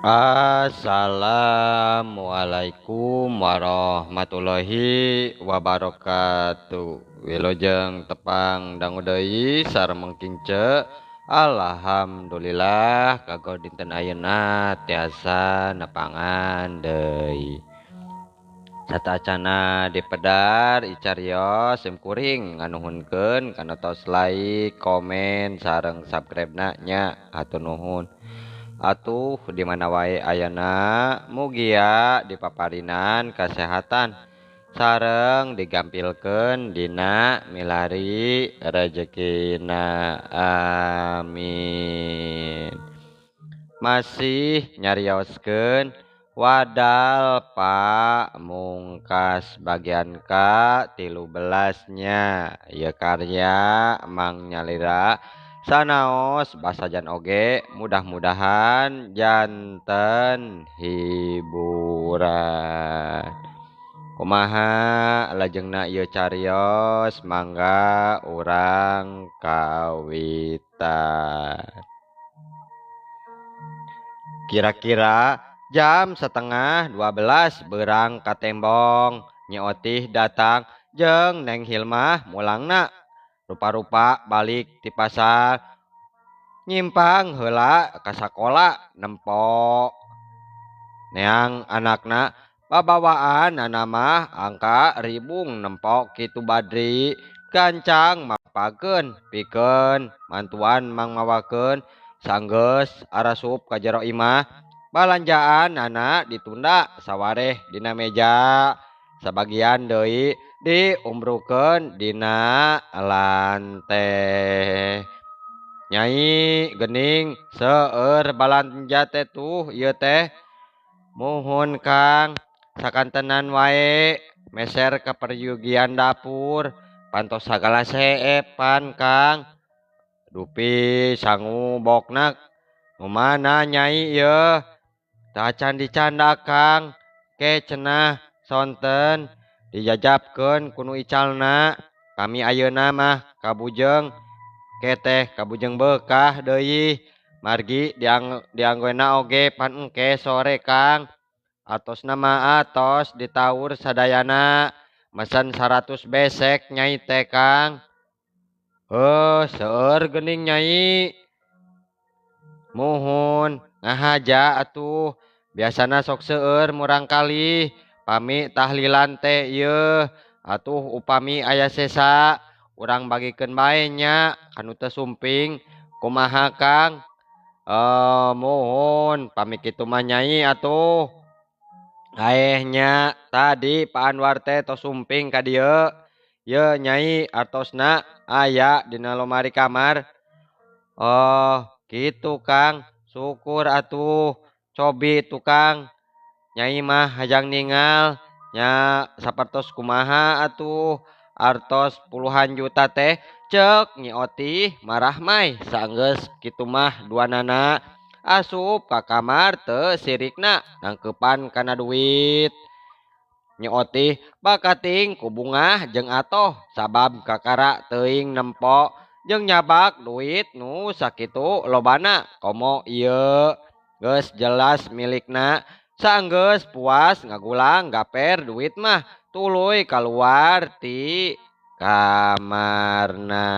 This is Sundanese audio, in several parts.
Assalamualaikum warahmatullahi wabarakatuh. Wilujeng tepang dangu deui sareng kince. Alhamdulillah kagok dinten ayeuna tiasa nepangan deui. Satacana dipedar icarios sim kuring nganuhunkeun kana tos like, komen sareng subscribe-na nya hatur nuhun. Atuh di mana wae ayana mugia dipaparinan kasehatan sareng digampilkeun dina milari rejekina, amin. Masih nyarioskeun wadal Pak Mungkas bagian ka 13 nya ieu karya Mang Nyalira sanaos basajan oge mudah-mudahan janten hiburan. Kumaha lajengna ieu carios mangga urang kawitan. Kira-kira jam 11:30 berang ka tembong Nyi Otih datang jeung Neng Hilmah mulangna. Rupa-rupa balik ti pasar nyimpang heula ka sakola nempo neang anakna babawaan mah angka ribung nempo kitu Badri gancang mapakeun pikeun mantuan mangmawakeun sanggeus arasup ka jero imah balanjaan anak ditunda sawareh dina meja sabagian deui diumrukeun dina lantai. Nyai gening seueur balanja teh tuh ieu teh. Muhun Kang sakantenan wae meser ka peryugian dapur pantos sagala seepan Kang. Dupi sangu bokna nu mana nyai ieu tacan dicanda Kang ke cenah sonten dijajabkeun ku nu icalna kami ayeuna mah kabujeng keteh kabujeng beukah deui margi dianggoena oge pan engke sore Kang. Atosna mah atos ditaur sadayana mesen 100 besek nyai teh Kang. Heuh seueur geuning nyai. Muhun ngahaja atuh biasana sok seueur murangkalih pami tahlilan teh ieu atuh upami aya sesa urang bagikeun bae nya kanu teu sumping kumaha Kang. Muhun pami kitu mah nyai atuh. Aeh nya tadi Pak Anwar teh tos sumping ka dieu. Ye nyai artosna aya dina lomari kamar. Oh kitu Kang, syukur atuh cobi tukang. Nyai mah hayang ningal nya sapertos kumaha atuh artos puluhan juta teh ceuk Nyi Otih marahmai sanggeus kitu mah duanana asup ka kamar teu sirikna nangkeupan kana duit. Nyi Otih bakating ku bungah jeung atoh sabab kakara teuing nempo jeung nyabak duit nu sakitu lobana komo ieu geus jelas milikna. Sanggeus puas ngagulang gaper duit mah tuluy kaluar ti kamarna.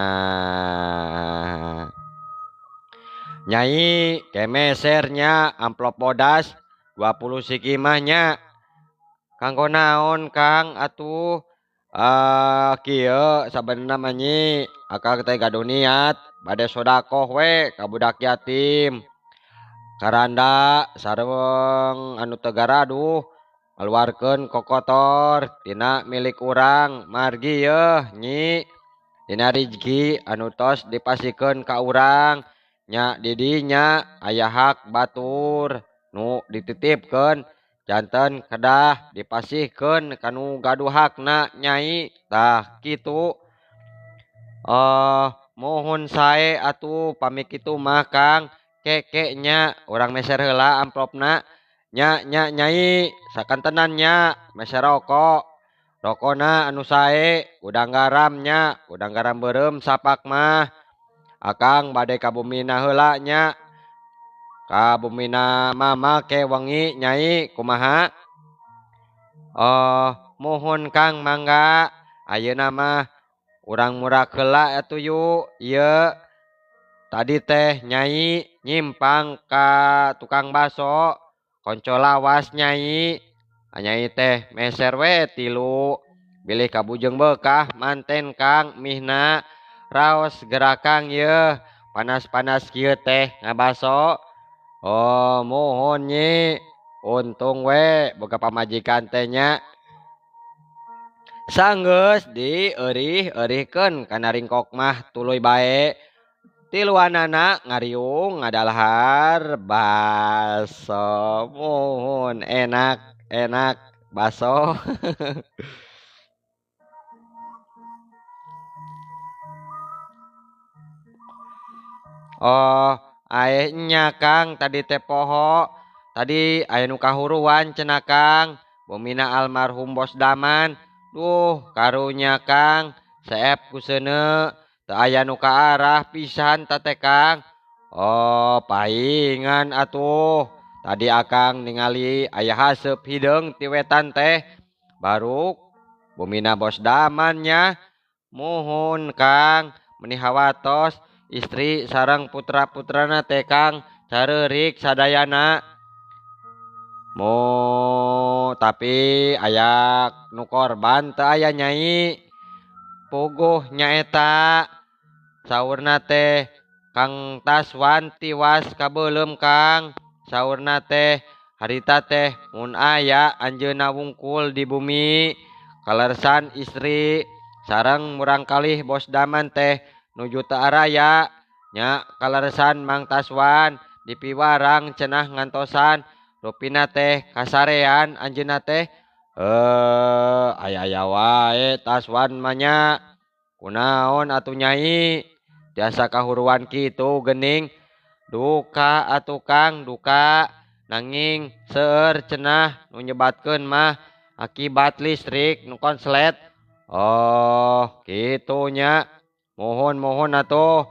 Nyai kemesernya amplop bodas 20 siki mah nya. Kanggo naon Kang atuh? Kieu sabenerna mah nyi akang teh gaduh niat bade sodakoh we ka budak yatim. Karanda sareng anu teu garaduh ngaluarkeun kokotor tina milik urang margi yeuh nyi dina rizki anu tos dipasikeun ka urang nya di dinya aya hak batur nu dititipkeun janten kedah dipasihkeun kanu gaduh hakna nyai tah kitu. Muhun sae atuh pami kitu mah Kang. Keke nya urang meser heula amplopna nya nya nyai sakantenan nya meser rokok rokona anu sae udang garam nya udang garam beureum sapak mah akang bade ka bumina heula nya. Ka bumina mama ke wengi Nyai kumaha? Oh, muhun Kang mangga. Ayeuna mah urang murak heula atuh yu. Ieu tadi teh Nyai nyimpang ka tukang baso konco lawas Nyai. Nyai teh meser we tilu bilih kabujeng beukah manten Kang mihna raos gerakang yeuh panas-panas kieu teh ngabaso. Oh muhun Nyi, untung we boga pamajikan teh nya. Sanggeus dieurih-eurihkeun kana ringkok mah tuluy bae. Tiluanana ngariung ngadalahar baso. Muhun enak enak baso. Oh aeh nya Kang tadi teh poho. Tadi aya nu kahuruan cenah Kang. Bumina almarhum Bos Daman. Duh karunya Kang seep ku seuneu teu aya nu kaarah pisan ta teh Kang. Oh paingan atuh. Tadi akang ningali aya haseup hideung ti wetan teh. Baruk bumina Bos Daman nya. Muhun Kang meuni hawatos istri sareng putra-putrana teh Kang careurik sadayana. Mo tapi aya nu korban teu aya Nyai. Puguh nyaeta saurna teh Kang Taswan tiwas kabeuleum Kang. Saurna teh harita teh mun aya anjeunna wungkul di bumi kalersan istri sareng murangkalih Bos Daman teh nuju teu araya nya kalersan Mang Taswan dipiwarang cenah ngantosan rupina teh kasarean anjeunna teh. Aya-aya wae Taswan mah nya. Kunaon atuh Nyai tiasa kahuruan kitu geuning. Duka atuh Kang duka nanging seueur cenah nu nyebatkeun mah akibat listrik nu konslet. Oh kitu nya. Muhun-muhun atuh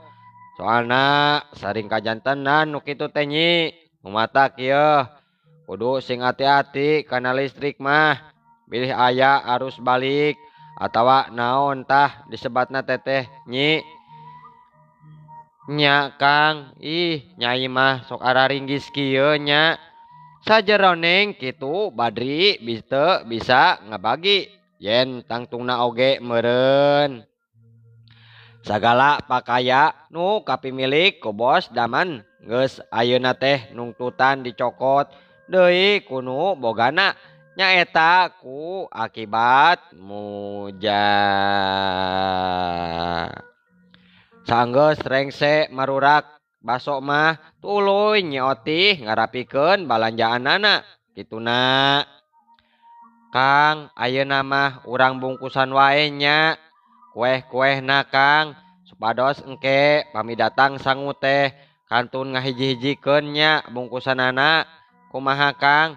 soalna saring kajantenan nu kitu teh Nyi. Nu matak ieu kudu sing hati-hati kana listrik mah bilih aya arus balik atawa naon tah disebatna teteh Nyi. Nya Kang, ih Nyai mah sok araringgis kieu nya. Sajeroning kitu Badri teu bisa ngabagi yen tangtungna oge meureun. Sagala pakaya nu kapimilik ku Bos Daman geus ayeuna teh nungtutan dicokot deui ku nu bogana nyaeta ku akibat muja. Sanggeus rengse marurak baso mah tuluy Nyi Otih ngarapikeun balanjaanana kituna. Kang ayeuna mah urang bungkusan wae nya kueh-kuehna Kang supados engke pami datang sangu teh kantun ngahiji-hijikeun nya bungkusanana. Kumaha Kang?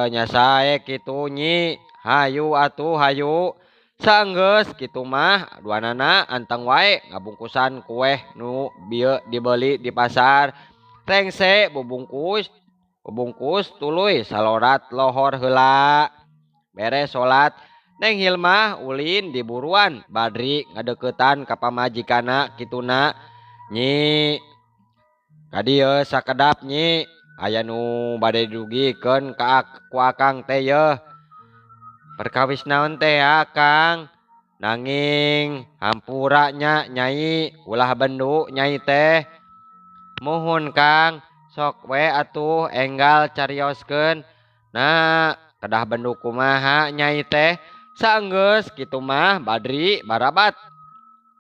Nya sae kitu Nyi. Hayu atuh hayu. Sanggeus kitu mah duanana anteng wae ngabungkusan kueh nu bieu dibeli di pasar. Rengse bubungkus bubungkus tuluy salorat lohor heula. Beres salat Neng Hilmah ulin di buruan Badri ngadeukeutan ka pamajikanna kituna. Nyi ka dieu sakedap Nyi aya nu bade didugikeun ka ku akang teh yeuh. Perkawis naon teh ya Kang? Nanging hampura nya Nyai ulah bendu Nyai teh. Muhun Kang sok we atuh enggal carioskeun. Nah kedah bendu kumaha Nyai teh? Sanggeus kitu mah Badri barabat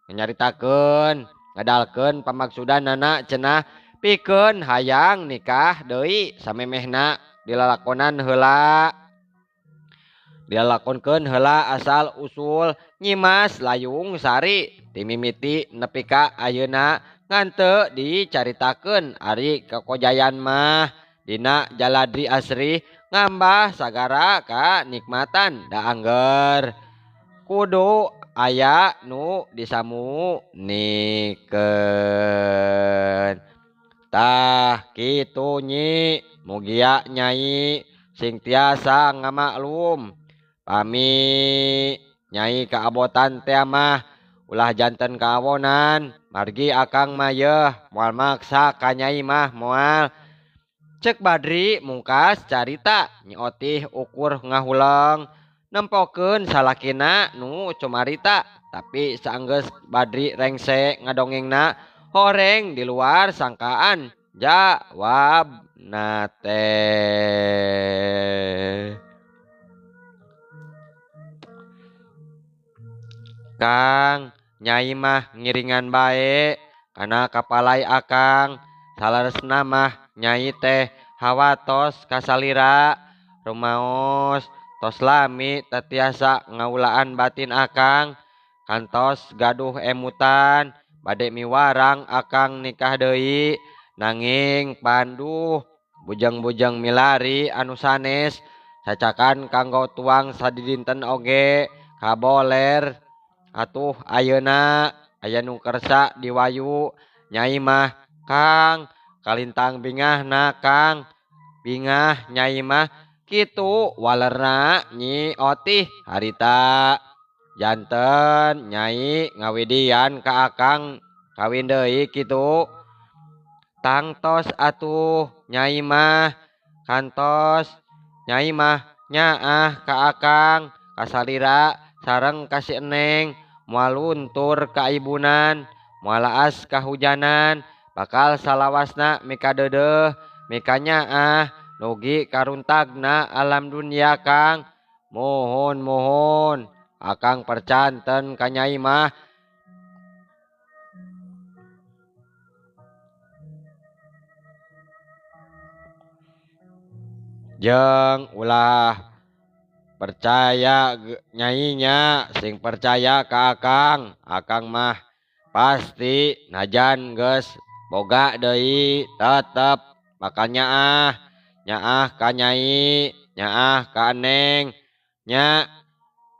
nyaritakeun ngadalkeun pamaksudanana cenah pikeun hayang nikah deui samemehna dilalakonan heula. Dilakonkeun heula asal usul Nyimas Layung Sari timimiti nepi ka ayeuna ngan teu dicaritakeun ari kakojayan mah dina jaladri asri ngambah sagara kanikmatan da angger kudu aya nu disamunikeun. Tah kitu Nyi, mugia Nyai sing tiasa ngamaklum. Pami Nyai kaabotan teh mah ulah janten kaawonan, margi akang mah yeuh moal maksa ka Nyai mah moal. Cek Badri mungkas carita Nyi Otih ukur ngahuleng nempokeun salakina nu cumarita, tapi saenggeus Badri rengse ngadongengna horeng di luar sangkaan jawabna teh. Kang, Nyai mah ngiringan bae kana kapalai akang. Saleresna mah Nyai teh hawatos kasalira rumaos tos lami teu tiasa ngaulaan batin akang, kantos gaduh emutan bade miwarang akang nikah deui, nanging panduh bujeng-bujeng milari anu sanes cacakan kanggo tuang sadidinten oge kaboler atuh ayeuna aya nu kersa diwayu. Nyai mah Kang kalintang bingahna Kang, bingah Nyai mah kitu walerna Nyi Otih harita. Janten Nyai ngawidian ka akang kawin deui kitu. Tangtos atuh Nyai mah, kantos Nyai mah nyaah ka akang kasalira sareng ka si Eneng, moal luntur kaibunan, moal laas kahujanan, bakal salawasna mikadeudeuh mikanyaah nugi karuntagna alam dunia Kang. Muhun muhun akang percanten ka Nyai mah. Jeung ulah percaya Nyainya, sing percaya ka akang. Akang mah pasti najan geus boga deui tetep bakal nyaah, nyaah ka Nyai, nyaah ka Neng nya.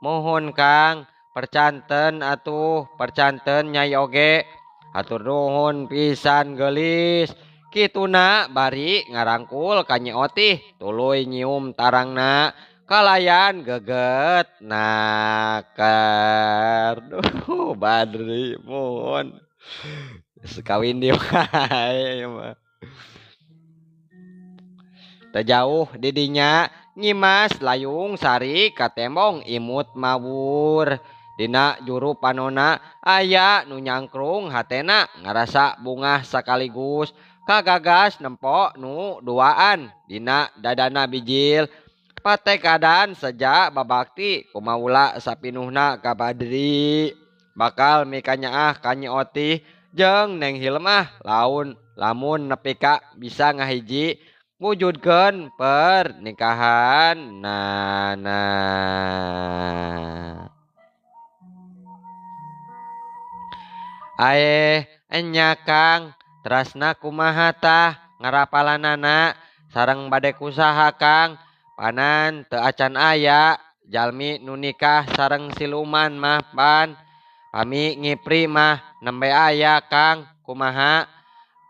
Muhun Kang, percanten atuh, percanten Nyai oge. Hatur nuhun pisan geulis. Kituna bari ngarangkul ka Nyi Otih, tuluy nyium tarangna kalayan geget naker. Duh Badri muhun geus kawin deui wae ieu mah. Teu jauh di dinya Nyimas layung sari katembong imut mawur. Dina juru panona aya nu nyangkrung hatena ngarasa bungah sakaligus kagagas nempo nu duaan dina dadana bijil. Patekadan seja babakti kumaula sapinuhna ka Badri bakal mikanyaah ka Nyi Otih jeung Neng Hilmah laun lamun nepi ka bisa ngahiji wujudkeun pernikahan nana. Aeh enya Kang, terasna kumaha tah ngarapalanana sareng bade kusaha Kang, panan teu acan aya jalmi nu nikah sareng siluman mah pan pami ngipri mah nembe aya Kang, kumaha?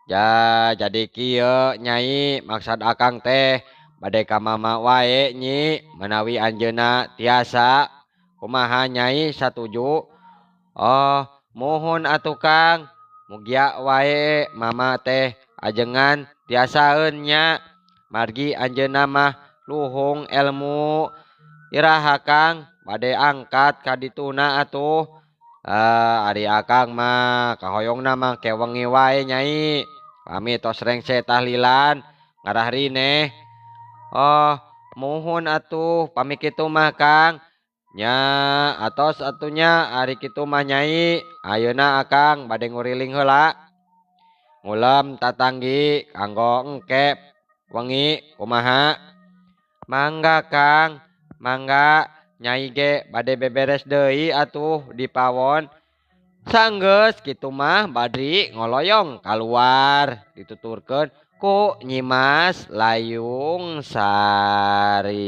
Ja jadi kieu Nyai, maksad akang teh bade ka mama wae Nyi, menawi anjeunna tiasa kumaha Nyai satuju? Oh muhun atuh Kang, mugia wae mama teh ajengan tiasaeun nya, margi anjeunna mah luhung ilmu. Iraha Kang bade angkat ka dituna atuh? Ari akang mah kahoyongna mah ke wengi wae Nyai, pami tos rengse tahlilan ngarah rineh. Oh muhun atuh pami kitu mah Kang. Nya atos atuh nya ari kitu mah Nyai, ayeuna akang bade nguriling heula ngulem tatanggi kanggo engke wengi kumaha? Mangga Kang, mangga Nyai ge bade beberes deui atuh di pawon. Sanggeus kitu mah Badri ngoloyong kaluar dituturkeun ku Nyimas Layung Sari.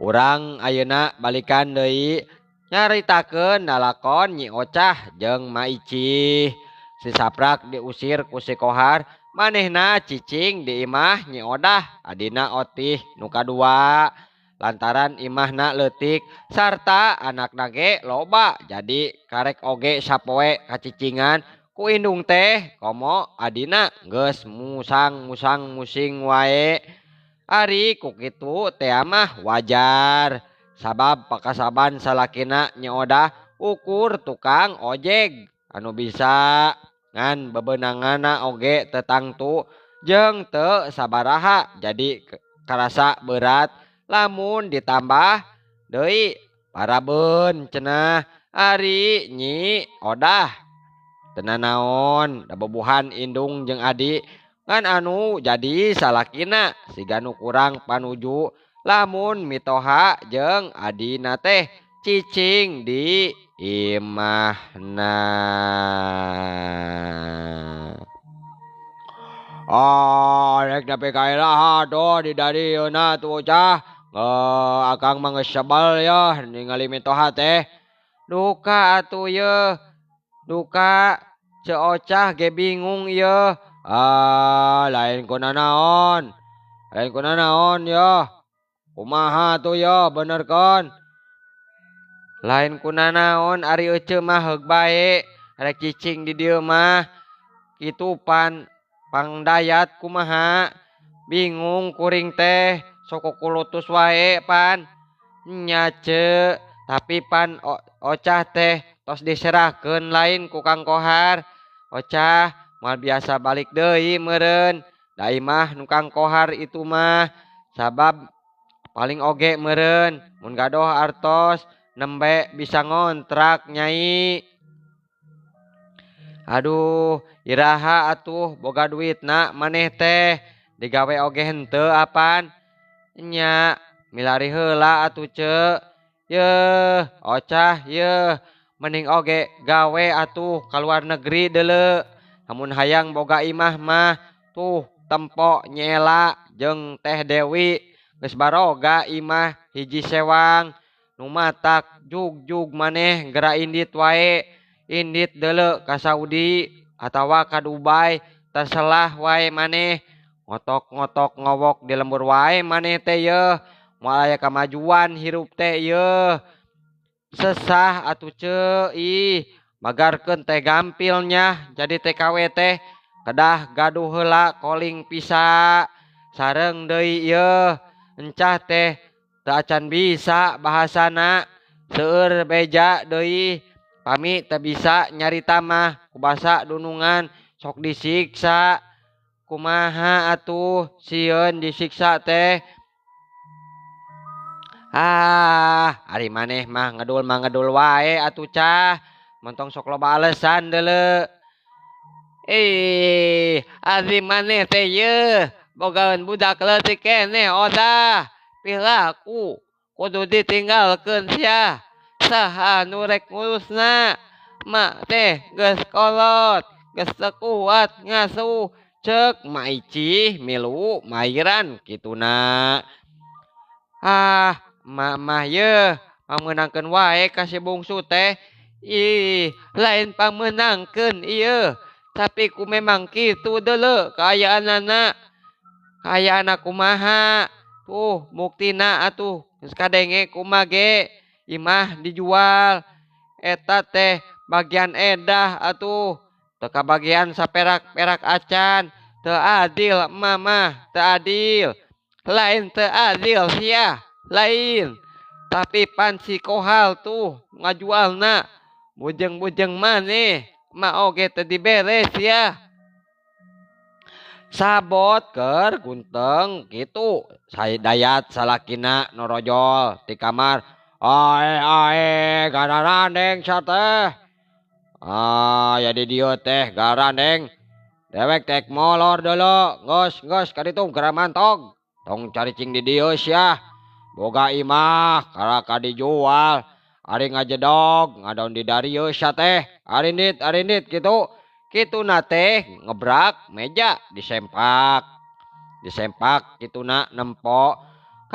Urang ayeuna balikan deui Nyaritakeun lalakon Nyi Ocah jeung Ma Icih. Si Saprak diusir ku si Kohar, manehna cicing di imah Nyi Odah adina Otih nu kadua. Lantaran imahna leutik sarta anakna ge loba jadi karek oge sapoe kacicingan ku indung teh komo adina geus musang-musang musing wae. Ari ku kitu teh mah wajar sabab pakasaban salakina Nyi Odah ukur tukang ojek anu bisa ngan bebenanganna oge teu tangtu jeung teu sabaraha jadi karasa berat lamun ditambah deui parabeun cenah. Ari Nyi Odah teu nanaon da bobohan indung jeung adi ngan anu jadi salakina siga nu kurang panuju lamun mitoha jeung adina teh cicing di imahna. Ah, rek nepi ka iraha tuh di darieuna tuh bocah. Akang mah geus sebel yeuh ningali mitoha teh. Duka atuh yeuh. Duka Ceu Ocah ge bingung yeuh. Ah, lain ku nanaon. Lain ku nanaon yeuh. Kumaha tuh yeuh benerkeun. Lain ku nanaon ari eceu mah heug bae rek cicing di dieu mah. Kitu pan pangdayat kumaha. Bingung kuring teh sok kukulutus wae pan. Nya ceu, tapi pan Ocah teh tos diserahkeun lain ku Kang Kohar. Ocah moal biasa balik deui meureun. Da imah nu Kang Kohar itu mah sabab paling oge meureun mun gadoh artos nembe bisa ngontrak nyai. Aduh, iraha atuh boga duitna maneh teh digawe oge henteu apan. Nya milari heula atuh ceu. Yeuh, Ocah yeuh mending oge gawe atuh ka luar negeri deuleu. Lamun hayang boga imah mah tuh tempo nyela jeung Teh Dewi geus baroga imah hiji sewang. Nu matak jugjug maneh gera indit wae. Indit deuleu ka Saudi atawa ka Dubai terselah wae maneh. Ngotok-ngotok ngowok di lembur wae maneh teh yeuh. Moal aya kamajuan hirup teh yeuh. Sesah atuh ceu ih. Magarkeun teh gampilnya jadi TKW teh kedah gaduh heula koling pisa sareng deui yeuh. Encah teh teu acan bisa bahasana seueur beja deui pami teu bisa nyarita mah ku basa dunungan sok disiksa. Kumaha atuh sieun disiksa teh. Ah, ari maneh mah ngedul mah ngedul wae atuh cah. Montong sok loba alesan deuleu. Ih, ari maneh teh yeuh bogaeun budak leutik keneh Odah. Pilaku kudu ditinggalkeun sia. Saha nu rek ngurusna? Mak teh geus kolot, geus teu kuat ngasuh. Ceuk Ma Icih milu mairan kituna. Ah, mak mah yeuh pamenangkeun wae ka si bungsu teh. Ih, lain pamenangkeun ieu, tapi ku memang kitu deuleu kaayaanana. Kaayaanna kumaha? Tuh buktina atuh geus kadenge kumaha ge imah dijual. Eta teh bagian edah atuh. Teu kabagian saperak-perak acan. Teu adil emak mah, teu adil. Lain teu adil sia, lain. Tapi pan si Kohal tuh ngajualna. Bujeng-bujeng maneh, emak oge teu diberes sia. Sabot keur gunteng kitu. Dayat salakina norojol di kamar. Ae ae gararandeng sia teh. Ah, ya di dieu teh garandeng. Dewek tek molor deuleu, geus geus ka ditu geura mantog. Tong caricing di dieu sia. Boga imah karaka dijual. Ari ngajedog ngadon di darieu sia teh. Arindit arindit kitu. Kituna teh ngebrak meja disempak. Disempak kituna nempo.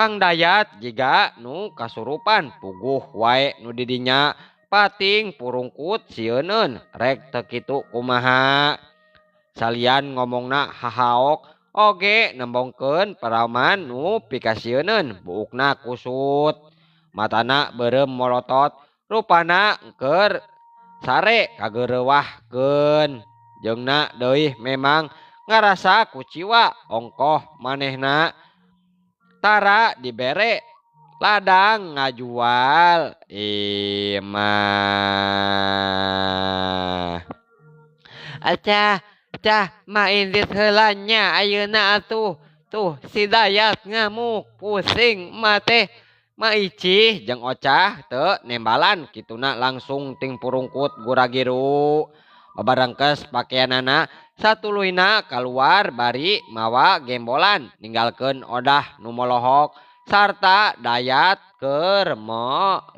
Kang Dayat jiga nu kasurupan puguh wae nu di dinya pating purungkut sieuneun rek teu kitu kumaha. Salian ngomongna hahaok oge nembongkeun paraman nu pikasieuneun buukna kusut. Matana beureum molotot rupana keur sare kageureuwahkeun. Jeungna deui memang ngarasa kuciwa ongkoh manehna tara dibere ladang ngajual imah. Acah cah mah indit heula nya ayeuna atuh. Tuh si Dayat ngamuk pusing mah teh. Ma Icih jeung Ocah teu nembalan kituna langsung ting purungkut guragiru. Babarengkes pakeanana satuluyna kaluar bari mawa gembolan ninggalkeun odah nu molohok sarta Dayat keur molotot.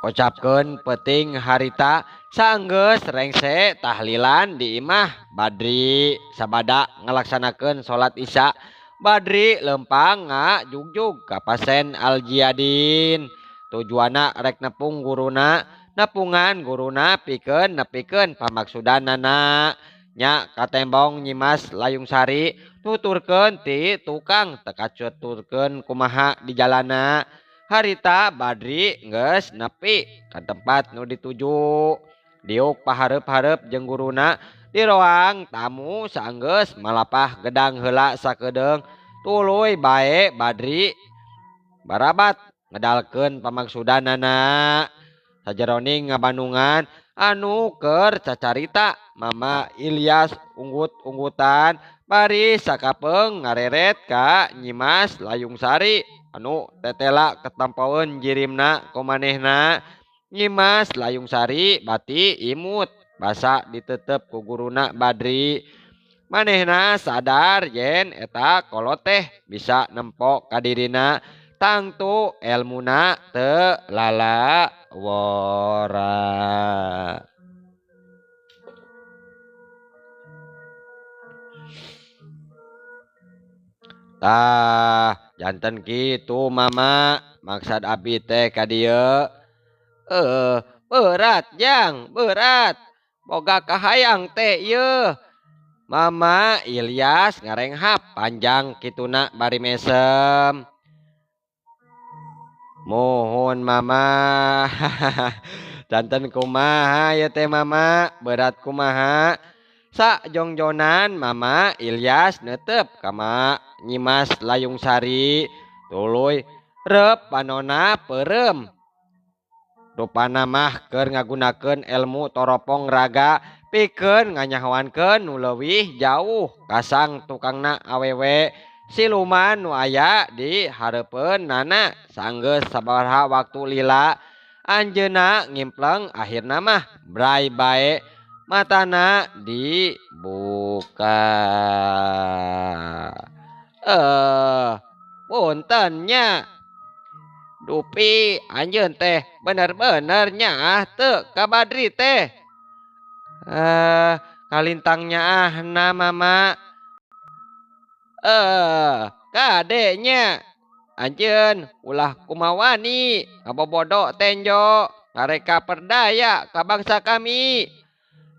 Kocapkeun peuting harita sanggeus rengse tahlilan di imah Badri sabada ngalaksanakeun salat Isya. Badri lempang ngajugjug ka pasen Aljiadin. Tujuanna rek nepung guruna, nepungan guruna pikeun nepikeun pamaksudanana. Nya katembong Nyimas Layungsari nuturkeun ti tukang teu kacuturkeun kumaha di jalana. Harita Badri geus nepi ka tempat nu dituju. Diuk pahareup-hareup jeung guruna di roang tamu saenggeus malapah gedang heula sakedeung tuluy bae Badri barabat ngedalkeun pamaksudanana. Sajeroning ngabandungan anu keur cacarita Mama Ilyas unggut-unggutan bari sakapeung ngareret ka Nyimas Layungsari anu tetela ketampoeun jirimna ku manehna. Nyimas Layungsari bati imut basa ditetep ku guruna Badri. Manehna sadar yen eta kolot teh bisa nempo ka dirina tangtu elmuna teu lalawora. Tah janten kitu Mama maksad abi teh ka dieu. Berat jang berat boga kahayang teh ieu. Mama Ilyas ngarenghap panjang kituna bari mesem. Mohon Mama. Janten kumaha ieu teh Mama berat kumaha. Sajongjonan Mama Ilyas netep ka Nyimas Layungsari tuluy reup panona peureum. Rupana mah keur ngagunakeun elmu toropong raga pikeun nganyahoankeun nu leuwih jauh kasang tukangna awewe siluman nu aya di hareupeun nana. Sanggeus sabaraha waktu lila anjeunna ngimpleng akhirna mah bray bae matana dibuka. Punten nya. Dupi anjeun teh bener-bener nyaah teu ka Badri teh. Kalintang nyaahna Mama. Kade nya. Anjeun ulah kumawani ngabobodo tenjo ngareka perdaya ka bangsa kami.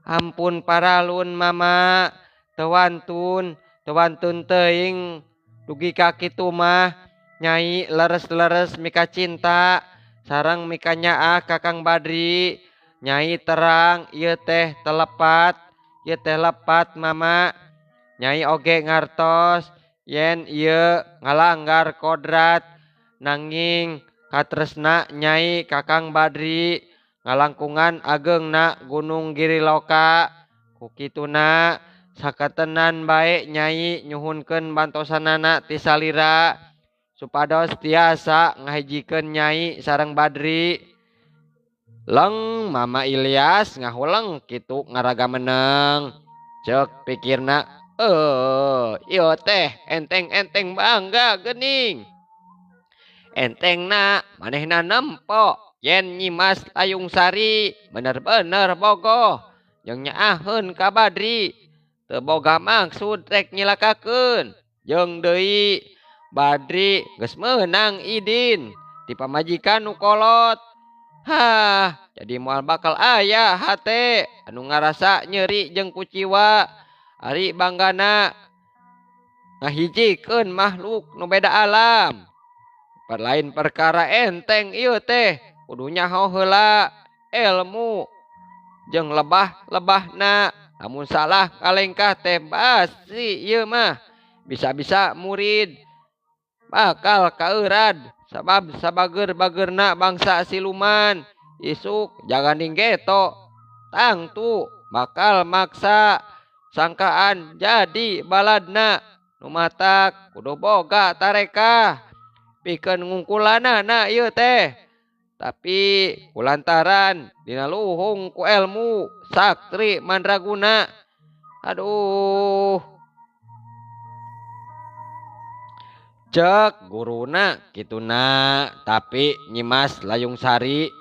Ampun paralun Mama, teu wantun, teu wantun teuing dugi ka kitu mah. Nyai leres-leres mika cinta sareng mika nyaah ka Kang Badri. Nyai terang ieu teh telepat, ieu teh lepat Mama. Nyai oge ngartos yen ieu ngalanggar kodrat nanging katresna Nyai ka Kang Badri Ngalangkungan ageungna Gunung Giriloka. Ku kituna saketenan bae Nyai nyuhunkeun bantosanana ti salira supados tiasa ngahijikeun Nyai sareng Badri. Leng Mama Ilyas ngahuleng kitu ngaraga meneng. Ceuk pikirna, ieu teh enteng-enteng bangga geuning. Entengna manehna nempo yen Nyimas Layung Sari bener-bener bogoh jeung nyaaheun ka Badri. Teu boga maksud rek nyilakakeun. Jeung deui Badri geus meunang idin ti pamajikan nu kolot. Hah, jadi moal bakal aya hate anu ngarasa nyeri jeung kuciwa. Ari banggana ngahijikeun makhluk nu beda alam. Lain perkara enteng ieu teh, kudu nyaho heula ilmu jeung lebah-lebahna. Lamun salah kalengkah teh basi ieu mah bisa-bisa murid bakal kaeurad sabab sabager-bagerna bangsa siluman. Isuk jangan dinggeto tangtu bakal maksa sangkaan jadi baladna. Nu matak kudu boga tarekah pikeun ngungkulanana ieu teh. Tapi kulantaran dina luhung ku ilmu saktri mandraguna. Aduh. Cek guruna kituna, tapi Nyimas Layung Sari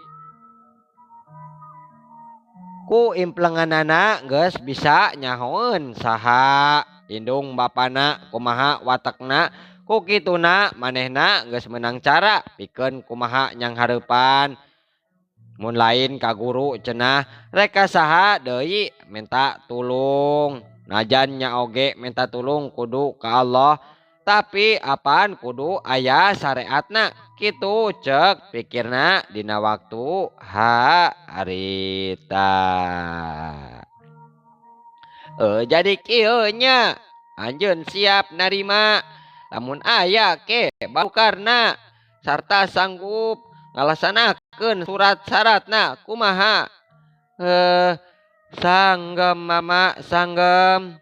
ku implenganana geus bisa nyahoeun saha indung bapana kumaha watekna. Ku kituna manehna geus meunang cara pikeun kumaha nyanghareupan. Mun lain ka guru cenah rek ka saha deui minta tulung. Najan nya oge minta tulung kudu ka Allah, tapi apaan kudu aya syariatna kitu ceuk pikirna dina waktu harita. Jadi kieu nya anjeun siap narima lamun aya ke barukarna sarta sanggup ngalasanakeun surat syaratna kumaha. Sanggem mama sanggem.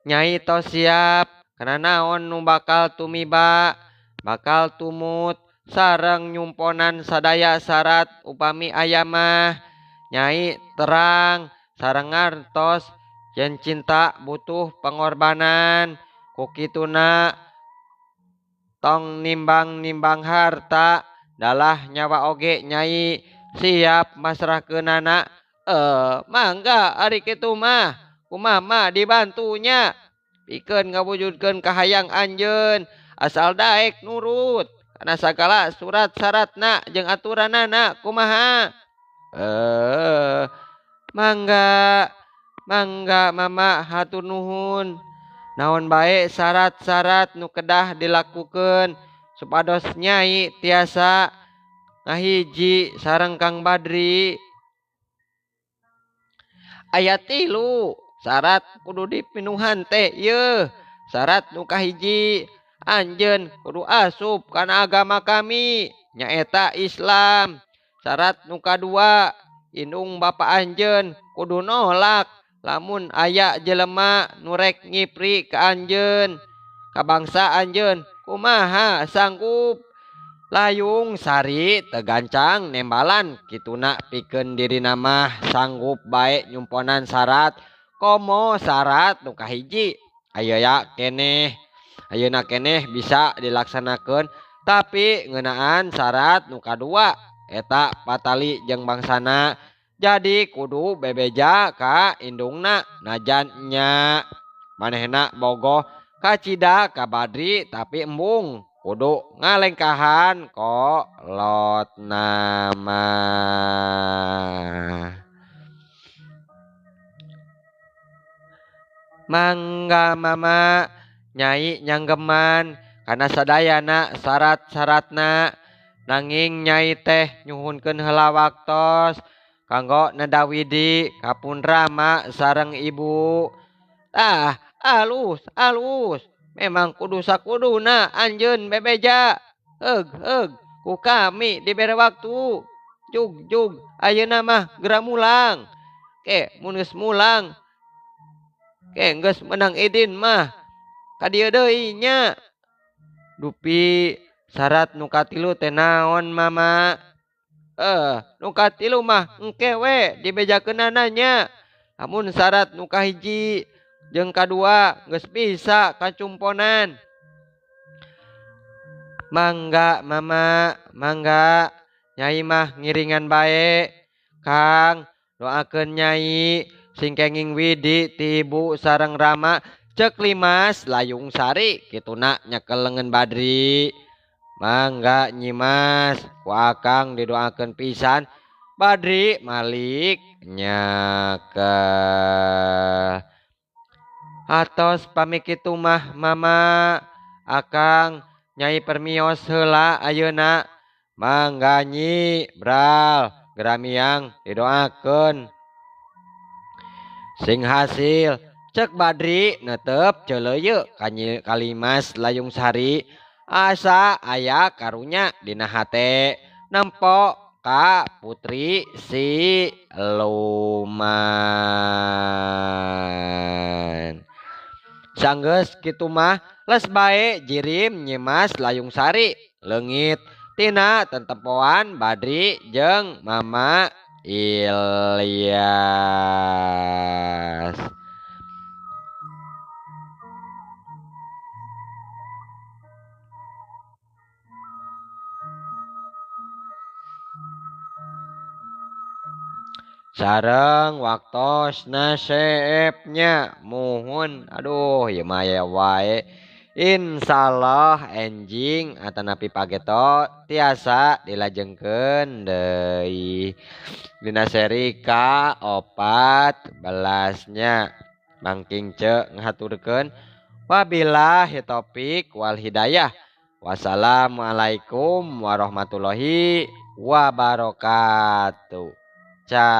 Nyai tos siap kana naon nu bakal tumiba bakal tumut sareng nyumponan sadaya syarat upami aya mah. Nyai terang sareng ngartos yen cinta butuh pengorbanan. Ku kituna tong nimbang-nimbang harta dalah nyawa oge nyai siap masrahkeunana. Mangga ari kitu mah kumaha dibantunya pikeun ngawujudkeun kahayang anjeun asal daek nurut kana sagala surat syaratna jeung aturanana kumaha. Mangga mangga mama hatur nuhun. Naon bae syarat-syarat nu kedah dilakukeun supados nyai tiasa ngahiji sareng Kang Badri. Aya 3 syarat kudu dipinuhan teh yeuh. Syarat nu kahiji anjeun kudu asup kana agama kami nyaeta Islam. Syarat nu kadua indung bapa anjeun kudu nolak lamun aya jelema nu rek ngipri ka anjeun ka bangsa anjeun kumaha sanggup. Layung Sari tegancang nembalan kituna pikeun dirina mah sanggup bae nyumponan syarat komo syarat nu kahiji ayeuna keneh ayeuna keneh bisa dilaksanakeun tapi ngeunaan syarat nu kadua eta patali jeung bangsana. Jadi kudu bebeja ka indungna najan nya manehna bogoh kacida ka Badri tapi embung kudu ngalengkahan kolotna mah. Mangga mama nyai nyanggeman kana sadayana syarat-syaratna nanging nyai teh nyuhunkeun heula waktos kanggo nedawidi kapun rama sareng ibu. Tah alus alus memang kudu sakuduna anjeun bebeja. Heug heug ku kami dibere waktu. Jug jug ayeuna mah geura mulang. Ke mun geus mulang ke geus menang idin mah ka dieu deui nya. Dupi syarat nu katilu teh naon mama? Nu katilu mah engke we dibejakeunana nya. Lamun syarat nu kahiji jeung kadua geus bisa kacumponan. Mangga mama, mangga. Nyai mah ngiringan bae. Kang, doakeun nyai sing kenging widi ti ibu sareng rama cek Limas Layung Sari kituna nyekel leungeun Badri. Mangga Nyimas, ku akang didoakeun pisan. Badri malik nyekel. Atos pamit kitu mah mama, akang nyai permios heula ayeuna. Mangga nyi bral geramiang didoakeun sing hasil cek Badri netep celeuyeuh ka Nyi Kalimas Layung Sari asa aya karunya dina hate nempo ka putri si Luman. Sanggeus kitu mah les bae jirim Nyimas Layung Sari leungit tina tetempoan Badri jeung Mama Ilyas. Sareng waktosna seepnya muhun aduh ieu mah aya wae. Insyaallah enjing atanapi pageto tiasa dilajengkeun deui dina seri ka-14 nya. Mangking ce ngahaturkeun wabillahi taufik wal hidayah. Wassalamualaikum warahmatullahi wabarakatuh. Ca.